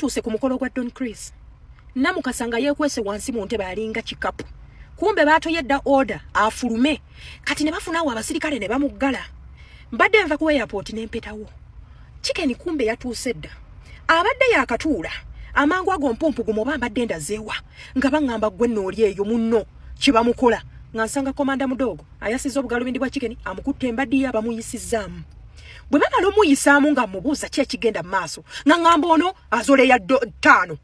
Twatuuse ku mukolo gwa Don Chris, Namukasa nga yeekwese wansi mu ntebe alinga kikapu. Kumbe baatoye dda order afulume. Kati ne bafunawo abasirikale ne bamuggala. Mbadde nva ku airport ne mpetawo Chicken, kumbe yatuuse dda, abadde yakatuula. Amangu ago mpumpugumu, oba mbadde ndazeewa, nga baŋŋamba, "Gwe nno oli eyo munno kibamukola." Nga nsanga komanda Mudoogo ayasiza obugalubindi bwa Chicken, amukutte embadiya, bamuyisizzaamu. Bwe bamala omuyisaamu, nga mubuuza ki ekigenda mu maaso, nga ŋŋamba ono azoleya ttaano,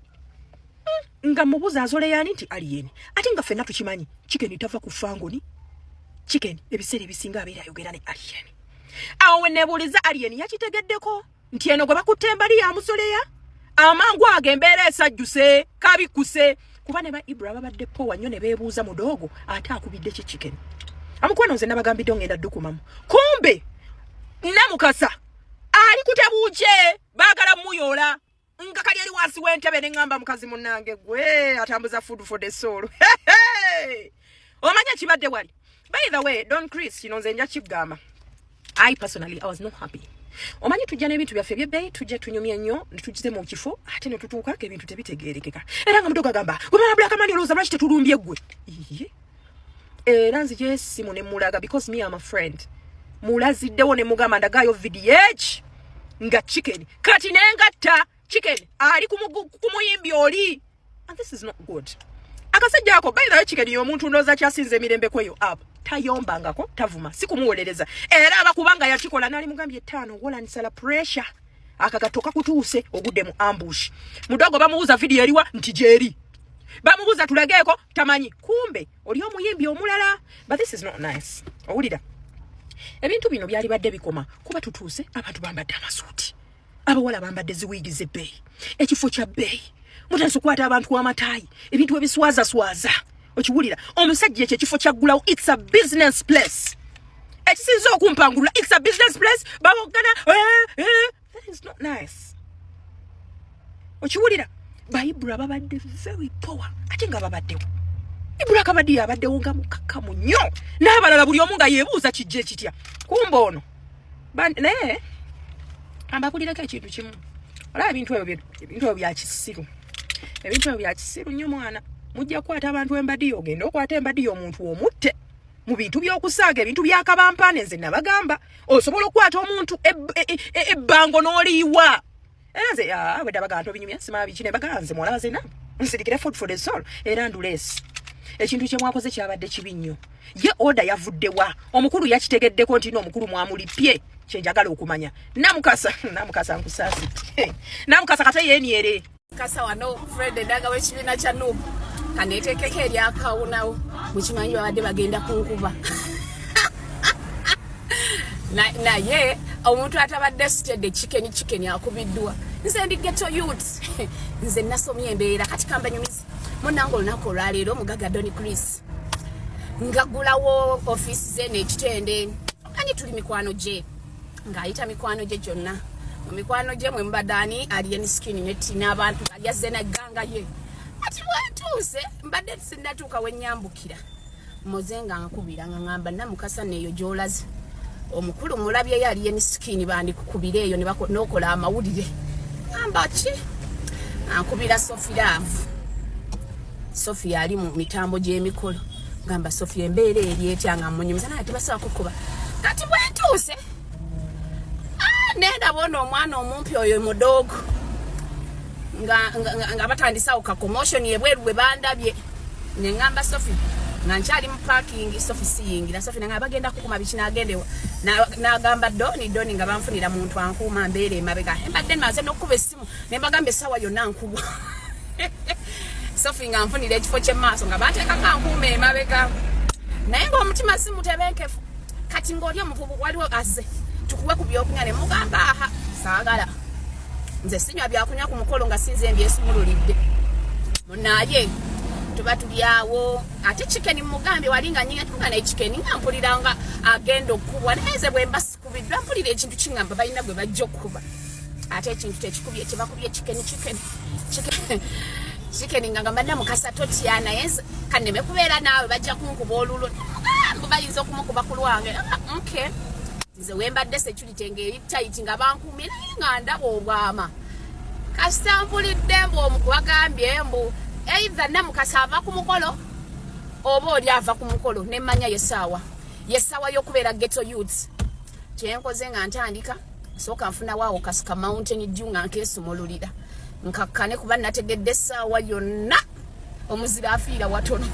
nga mubuuza azoleyaani, nti Alien. Ate nga ffenna tukimanyi Chicken tava ku Fangoni. Chicken ebiseera ebisinga abeera ayogera ne Alien. Awo we neebuuliza, Alien yakitegeddeko nti eno gwe bakutte embali yamusoleya? Amangu ago embeera esajjuse, kabikkuse, kuba ne ba Ibra babadde powa nnyo ne beebuuza, Mudoogo ate akubidde ki Chicken? Amukwano, nze nabagambidde ngenda ddukumamu. Kumbe Namukasa ali kutebuukye, baagala muyoola nga kali eri wansi w'entebe. Ne ŋŋamba, mukazi munnange gwe atambuza food for the soul, omanya kibadde wali. By the way, Don Chris, kino nze nja kigamba, I personally, I was not happy. Omanyi tujja n'ebintu byaffe ebyebbeeyi, tujja tunyumye nnyo, ne tugize mu kifo, ate ne tutuukako ebintu tebitegeerekeka. Era nga Mudogo agamba, "Gwe mama Black Man, olowooza lwaki tetulumbye ggwe?" Iye, era nzija essimu ne mulaga, because me am a friend. Mulaziddewo ne mugamba, "Ndagayo vidiyo eki nga Chicken." Kati nengatta Chicken ali ku muyimbi oli, and this is not good. Akasajja ako, by the way, Chicken y'omuntu ndowooza kyasinza emirembe kweyo app, tayombangako, tavuma, si kumuwolereza. Era abakubanga yakikola nali mugambye ttaano wolanisala pressure, akagato kakutuuse, ogudde mu ambush. Mudogo bamubuuza vidiyo eriwa, nti gyeri. Bamubuuza tulageeko, tamanyi. Kumbe oli omuyimbi omulala. But this is not nice. Owulira ebintu bino byali badde bikoma kuba tutuuse, abantu bambadde amasuuti, abawala bambadde zi wig z'ebbeeyi, ekifo kya bbeeyi, mutandise okukwata abantu amataayi, ebintu ebiswazaswaza. Okiwulira omusajja, ekyo ekifo kyaggulawo, it's a business place. Ekisinza okumpangulula, it's a business place, bawogana, eh, eh. That is not nice. Okiwulira, Bayibula babadde very poor, ate nga babaddewo. Ibula Kabadiya abaddewo nga mukakkamu nnyo, n'abalala buli omu nga yeebuuza kijja ekitya. Kumba ono naye ambabulireko ekintu kimu. Olaba ebintu ebyo ebintu ebyo bya kisiru, ebintu ebyo bya kisiru nnyo. Mwana, mujja kukwata abantu embadiyo, ogende okwata embadiyo omuntu omutte mu bintu by'okusaaga, ebintu byakabampaane. Nze nabagamba, osobola okukwata omuntu ebbango n'oliyiwa. Era nze bwe ndabaga nti obinyumya simala biki, ne bagamba nze mwalaba zena nsirikire food for the soul. Era nduleesi ekintu kye mwakoze kyabadde kibi nnyo. Ye order yavuddewa? Omukulu yakitegeddeko nti no omukulu mwamulipye? Kyenjagala okumanya. Namukasa, Namukasa, nkusaasidde Namukasa, kate yeeniere. Kasa wano Fred Endaga w'ekibiina kya NUP, kaneeteekeko eryakawunawo. Mukimanyi babadde bagenda kunkuba. Naye omuntu atabadde steady, Chicken, Chicken akubiddwa. Nze ndi ghetto youth, nze nasomye embeera. Kati kambanyumiza munange, olunaku olwaleero omugaga Don Chris ngaggulawo ofiisi ze n'ekitende. Omanyi tuli mikwano gye, ng'ayita mikwano gye gyonna. Mu mikwano gye mwe mubadde ani? Alien Skin ne Tina, abantu yazze negganga ye. Ati bwentuuse, mbadde sinnatuuka wenyambukira, Moze nga nkubira nga ŋŋamba, "Namukasa, neeyo gy'olaze omukulu mulabyeyo Alien Skin, bandikukubira eyo n'okola amawulire." Ŋŋamba ki? Ankubira Sofi Love. Sofi ali mu mitambo gy'emikolo. Gamba, "Sofi, embeera eri etya?" Nga munyumiza, naye tebasobola kukuba. Kati bwentuuse, nendaba ono omwana omumpi oyo mudoogo nga batandisawo ka commotion ebweru. Bwe bandabye, neŋŋamba Sofi nga nkyali mu parking, "Sofi, siyingira." Sofi nanga bagenda kukuma biki, nagendewa n'agamba Doni, Doni nga banfunira muntu ankuuma, mbeera emabega. Mbadde maze n'okkuba essimu ne mbagamba essaawa yonna nkubwa. Sofi nga nfunira ekifo ky'emmaaso, nga banteekako ankuuma emabega, naye ng'omutima si mutebenkefu. Kati ng'oli omuvubu waliwo azze, "Tukuwe ku byokunywa?" Ne mugamba, "Aha, saagala, nze sinywa byakunywa ku mukolo nga sinze mbyesumululidde." Munaye tuba tuli awo, ate Chicken mugambye wali nga nyinga tuga, naye Chicken nga mpulira nga agenda okukubwa. Naye nze bwe mba sikubiddwa, mpulira ekintu kiŋŋamba balina gwe bajja okukuba, ate ekintu tekikubye, kyebakubye Chicken. Chicken, Chicken, Chicken nga ngamba, "Namukasa, totya, naye kaneme kubeera naawe, bajja kunkuba olulo." Mbu bayinza okumukuba ku lwange. Ah, okay, nze wembadde security ng'eri tight, nga bankuumye, naye nga ndaba obwama. Kasita mpulidde mbu bagambye mbu either Namukasa ava ku mukolo oba oli ava ku mukolo, nemmanya yesaawa, yesaawa y'okubeera ghetto youth. Kyenkoze nga ntandika, sooka nfunawaawo kasika Mountain Dew nga nkeesumululira nkakkane, kuba nategedde essaawa yonna omuzira afiira watono.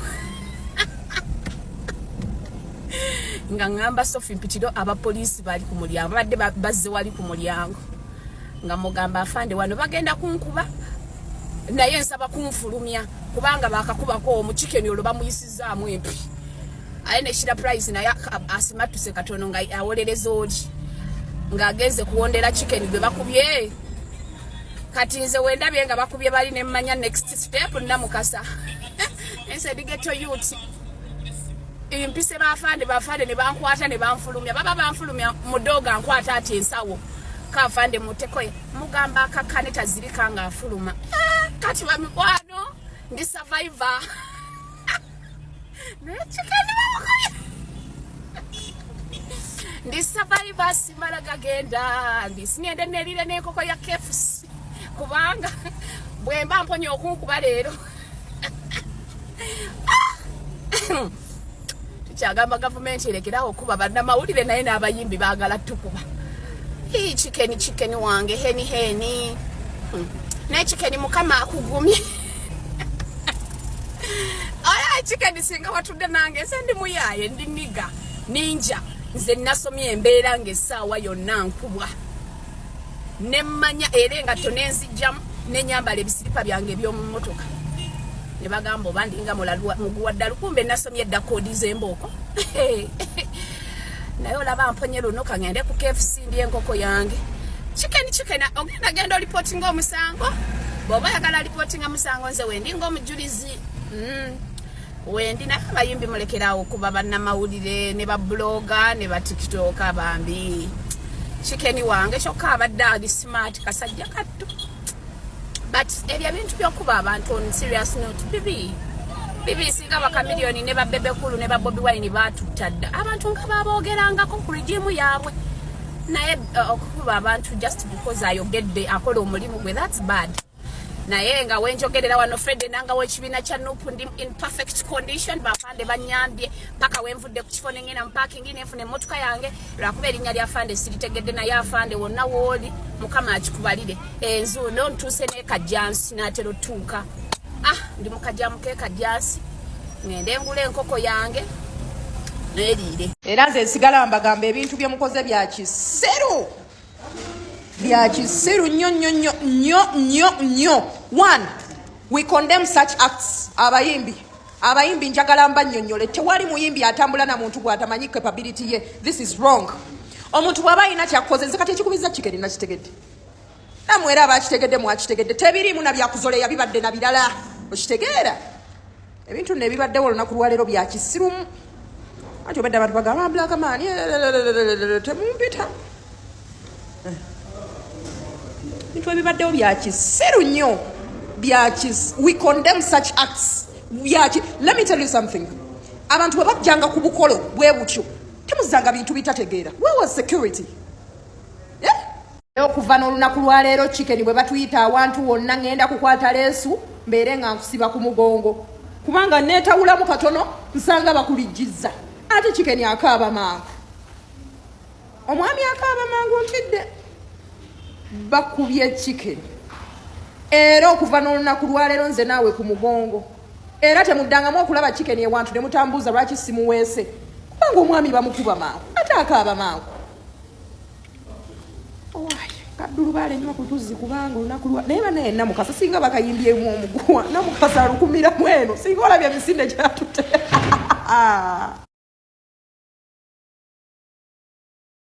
Nga ŋŋamba Sofi mpitiro, abapoliisi bali ku mulyango, babadde bazze wali ku mulyango, nga mugamba, "Afande, wano bagenda kunkuba, naye nsaba kunfulumya kubanga bakakubako omuchikeni, olwo bamuyisizaamu empi." Aye nekira price naye asimatuse katono nga awolereza oli ng'agenze kuwondera chicken gwe bakubye. Kati nze wendabye nga bakubye bali, nemmanya next step Namukasa. Ense ndi ghetto youth, mpise bafande, bafande ne bankwata ne banfulumya. Baba banfulumya, mudoga nkwata ati ensawo kafande mutekoye, mugamba akakane tazirika nga afuluma. Ah, kati bamikwano, ndi survivor, naye chicken bamukubye. Ndi survivor, simala gagenda, ndi singende nerire n'enkoko ya KFC, kubanga bwe mba mponya okunkuba leero. Tukyagamba gavumenti erekerawo okuba bannamawulire, naye n'abayimbi baagala tukuba. Hii, chicken, chicken wange, heni heni. Naye chicken, Mukama akugumye. Aya chicken, singa watudde nange, nze ndi muyaaye, ndi niga ninja. Nze nasomye embeera ng'essaawa yonna nkubwa, nemmanya era engatto nenzijjamu, nenyambala ebisiripa byange eby'omu mmotoka, ne bagamba oba ndinga muguwa ddalu, kumbe nasomye edda koodi z'embooko. Naye olaba mponye luno, kangende ku KFC ndi enkoko yange. Chicken, chicken, ogenda genda olipotinga omusango bw'oba oyagala lipotinga musango, nze wendi ng'omujulizi. Wendi. Naye abayimbi mulekerawo okuba bannamawulire ne bablogger ne batiktoka bambi. Chicken wange kyokka abadde ali smart, kasajja kattu, but ebyo ebintu byokuba abantu, on serious note, bibi bibi. Singa bakamiliyoni ne babebekulu ne ba Bobi Wine batutta dda abantu nga baboogerangako ku regime yaabwe, naye okukuba abantu just because ayogedde, akola omulimu gwe, that's bad. Naye nga wenjogerera wano, Fred nanga w'ekibiina kya NUP, ndi in perfect condition. Bafande banyambye paka wenvudde ku kifo, nengenda mu parking nenfuna emmotoka yange, lwakuba erinnya lya fande siritegedde. Naye afande, wonna wooli, Mukama akikubalire. Enzu no ntuuse nekajjansi, natera otuuka. Ah, ndi mukajamu kekajjansi, ngende ngula enkoko yange neriire. Era nze nsigala mbagamba, ebintu bye mukoze bya kisiru, bya kisiru nnyo nnyo nnyo nnyo nnyo nnyo. One, we condemn such acts. Abayimbi, abayimbi, njagala mbannyonnyole, tewali muyimbi atambula na muntu gw'atamanyi capability ye. This is wrong. Omuntu bw'aba alina kyakkoze, nze kati ekikubiza kikeri nakitegedde, nammwe era abakitegedde mwakitegedde, tebiriimu na byakuzoleya, bibadde na birala. Okitegeera, ebintu nno ebibaddewo olunaku lwaleero bya kisirumu. Anti obadde abantu bagamba, "Black man, temumpita." Ebintu ebibaddewo bya kisiru nnyo, we condemn such acts. Byaki, let me tell you something, abantu bwe bajjanga ku bukolo bwe butyo, temuzanga bintu bitategeera. Where was security? Eh? Okuva n'olunaku lwaleero, chicken bwe batuyita awantu wonna, ŋŋenda kukwata leesu mbeere nga nkusiba ku mugongo, kubanga neetawulamu katono nsanga bakulijjizza. Ate chicken akaaba mangu, omwami akaaba mangu. Ntidde bakubye chicken, era okuva n'olunaku lwaleero nze naawe ku mugongo. Era temuddangamu okulaba chicken ewantu ne mutambuuza lwaki simuweese, kubanga omwami bamukuba mangu, ate akaaba mangu. Kaddulubaale nnyo ku tuzzi, kubanga olunaku lwa naye banaye Namukasa singa bakayimbyemu omuguwa, Namukasa alukumiramu eno, singa olabye emisinde gyatutte.